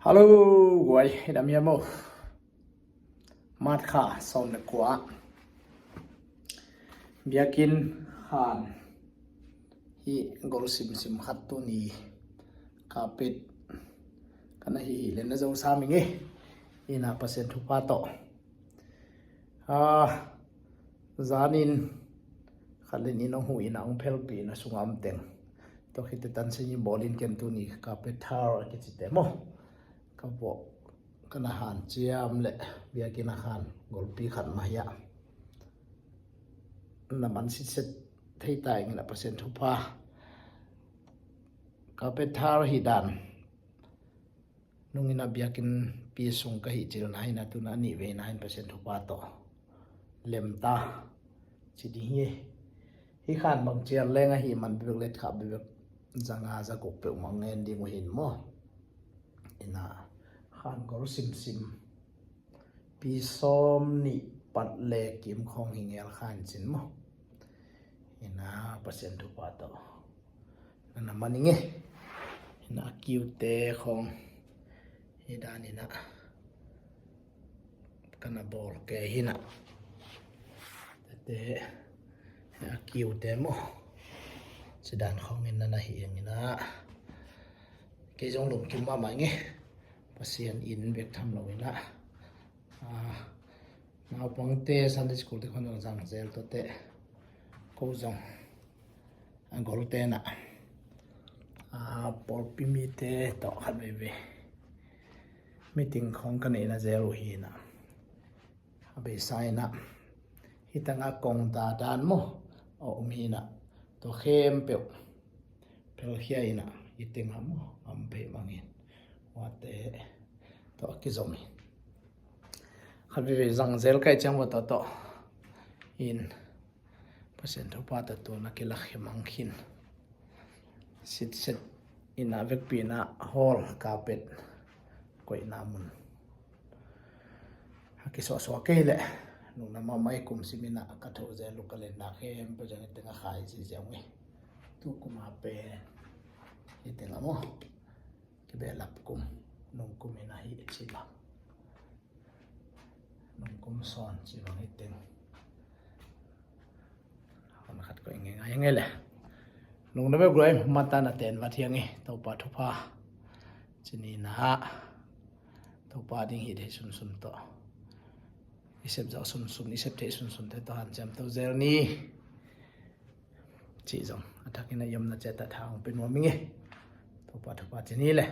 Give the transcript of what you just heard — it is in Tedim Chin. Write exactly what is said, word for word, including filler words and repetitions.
Hello guai, i dam hiam maw? March kha sawm le kua, biakinn han hi gol simsim khat tuni carpet ka na hih hi le na zo sam ing e. Ina Pasian thupha tawh zanin khat le nih in hong huh in, hong phelpih in, a sungah om teng tawh khit teh tansin i bawl in, ken tuni carpet thar a kici teh maw, ka vuah ka na hanciam le biakinn a han golpi khat mah hi a, na man sitset thei ta ing. Ina Pasian thupha, carpet thar hi dan nungin a biakinnpi sung ka hih cilna hi a, tuna a nih veina in Pasian thupha tawh lem ta ci ding hi. Hih han bang ciar leng ahih man bebek, let kha bebek, za nga za guk peuhmah ngen ding uh hi maw. Ina han gol simsim, pi sawm nih pat le kim khawng hi ngel kha in cin maw. Ina Pasian thupha tawh na na man ing e. Ina a kiute khawng hi dan ina ka na bawl kei hi a, tete a kiute maw, ci dan khawng in na na hih ing. Ina kei zong lungkim mahmah ing e. Pasian in bek tham lo ina, naupangte Sunday school te khawng zong zang zel tawh teh, ko zong a golte na, a pawlpi mite tawh khat veivei meeting khawng ka neihna zel uh hi a, a beisa ina hih tangah kong dadan maw a om hi a, tua khempeuh phelkhia ina i tengah maw a om phei bangin uate tawh a kizom hi. Khat veivei zang zel ka hih ciang uate tawh in Pasian thupha tawh tuna kilakkhia mang khin, sitset ina vekpi ina hall carpet koihna mun a kisuahsuah kei leh nungna mahmah i kum sim ina ka thoh zel uh ka lenna khempeuh zong i tengah khai ziahziah ung e. Tu kum a pen i tengah maw, kibehlap kum, nungkum ina hih ci bang, nungkum sawn ci bang i teng hon khat koih ngeingai ing e le. Nungna bek guai, mata na ten vat hiang e. Topa thupha ci ni na, Topa ding hih thei sunsun tawh i sep zawh sunsun, i sep theih sunsun te tawh hanciam to zel ni. Cih zong a thakin a yamna ciat ah tha hong pe nuam ing e. Topa thupha ci ni le.